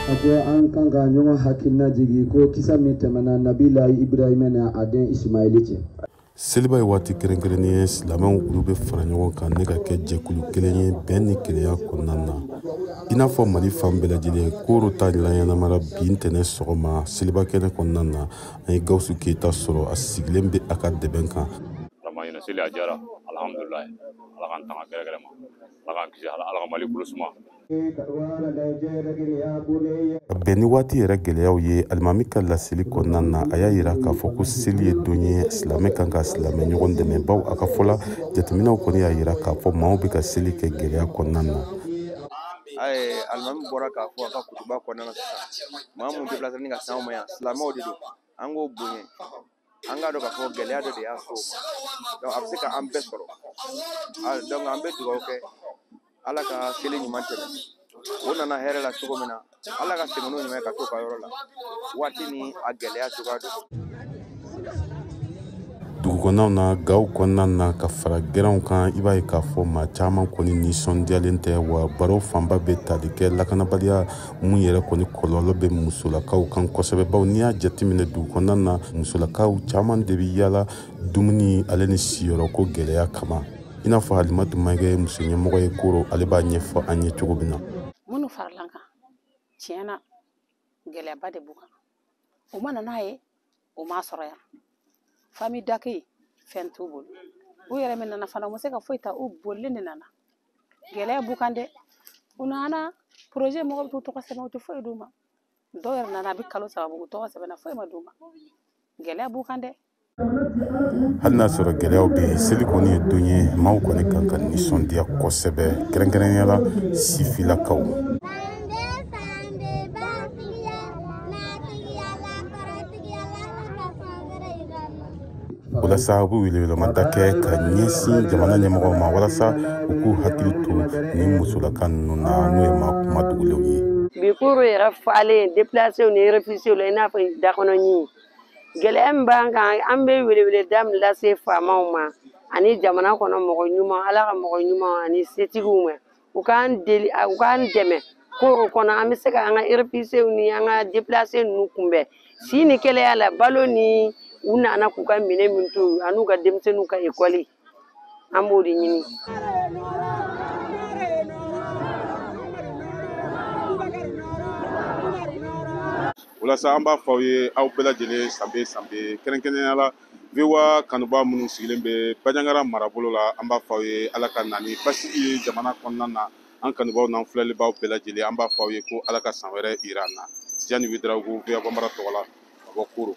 A ko an kan ka ɲɔgɔn hakilina jigin ko kisa min tɛmɛna Nabila Ibrahima ni a den Ismaili cɛ. Seliba ye waati kɛrɛnkɛrɛnnen ye, silamɛw olu bɛ fara ɲɔgɔn kan ne ka kɛ jɛkulu kelen ye bɛn ni kelenya kɔnɔna na. I n'a fɔ Mali fan bɛɛ lajɛlen, Koro ta laɲɛnamara bi ntɛnɛn sɔgɔma seliba kɛnɛ kɔnɔna na, an ye Gawusu Keyita sɔrɔ, a sigilen bɛ a ka dɛbɛn kan. Ɲinɛ seli a diyara, alhamdulilayi, Ala k'an tanga gɛrɛgɛrɛ ma, Ala k'an kisi, Ala ka Mali bolo suma. Bɛn ni waati yɛrɛ gɛlɛyaw ye, alimami ka laseli kɔnɔna na, a y'a yira k'a fɔ ko seli ye don ye silamɛ kan ka silamɛ ɲɔgɔn dɛmɛ, bawo a ka fɔ la jateminɛw kɔni y'a yira k'a fɔ maaw bɛ ka seli kɛ gɛlɛya kɔnɔna na. Ayi, alimami bɔra k'a fɔ a ka kutuba kɔnɔna na sisan, maa mun déplacé ni ka s'anw ma yan, silamɛw de don, an k'o bonya, an k'a dɔn k'a fɔ gɛlɛya dɔ de y'a s'o ma, donc a bɛ se ka an bɛɛ sɔrɔ, donc an bɛ dugawu kɛ Ala ka seli ɲuman tɛmɛ, o nana hɛrɛ la cogo min na, Ala ka segin n'o ɲuman ye ka t'o ka yɔrɔ la, waati ni a gɛlɛya cogoya don. Dugu kɔnɔnaw na, gaw kɔnɔna na, ka fara gɛrɛnw kan, i b'a ye k'a fɔ maa caman kɔni nisɔndiyalen tɛ, wa baro fanba bɛ tali kɛ lakanabaliya mun yɛrɛ kɔni kɔlɔlɔ bɛ musolakaw kan kosɛbɛ, bawo n'i y'a jateminɛ dugu kɔnɔna na, musolakaw caman de bɛ yaala dumuni ale ni siyɔrɔko gɛlɛya kama. I n'a fɔ Halimatu Mayiga ye muso ɲɛmɔgɔ ye Koro, ale b'a ɲɛfɔ an ye cogo min na. Minnu farala an kan, tiɲɛ na gɛlɛyaba de b'u kan, u ma na n'a ye, u m'a sɔrɔ yan. Famille d'accueil fɛn t'u bolo, u yɛrɛ min nana fana u ma se ka foyi ta, u bolilen de nana. Gɛlɛya b'u kan dɛ, u nana projet mɔgɔw bɛ t'u tɔgɔ sɛbɛn, u tɛ foyi d'u ma. Dɔw yɛrɛ nana a bɛ kalo 3 bɔ, u tɔgɔ sɛbɛnna, foyi ma d'u ma. Gɛlɛya b'u kan dɛ. Hali n'a sɔrɔ gɛlɛyaw bɛ yen, seli kɔni ye don ye maaw kɔni kan ka nisɔndiya kosɛbɛ, kɛrɛnkɛrɛnnenya la sifilakaw. Walasa u bɛ welewelemada kɛ ka ɲɛsin jamana ɲɛmɔgɔw ma, walasa u k'u hakili to nin musolaka ninnu na, n'o ye maa kuma dugulenw ye. Bi Koro yɛrɛ falen déplacés ni réfugiés la, i n'a fɔ dakɔnɔɲin. Gɛlɛya min b'an kan, an bɛ weleweleda min lase faamaw ma ani jamana kɔnɔ mɔgɔ ɲuman, Ala ka mɔgɔ ɲuman ani setigiw ma, u k'an deli, u k'an dɛmɛ Koro kɔnɔ, an bɛ se ka an ka réfugiés ni an ka déplacés ninnu kunbɛn si ni kɛlɛya la, balo ni u nana k'u ka minɛn min to an'u ka denmisɛnninw ka ekɔli, an b'o de ɲini. Walasa an b'a fɔ aw ye, aw bɛɛ lajɛlen sanbe sanbe, kɛrɛnkɛrɛnnenya la VOA kanubaa minnu sigilen bɛ Banjagara marabolo la, an b'a fɔ aw ye Ala ka na ni basigi ye jamana kɔnɔna na. An kanubaaw n'an filɛlibaaw bɛɛ lajɛlen, an b'a fɔ aw ye ko Ala ka san wɛrɛ yira an na. Tijani Ouedraogo, VOA Bambara tɔgɔ la, ka bɔ Koro.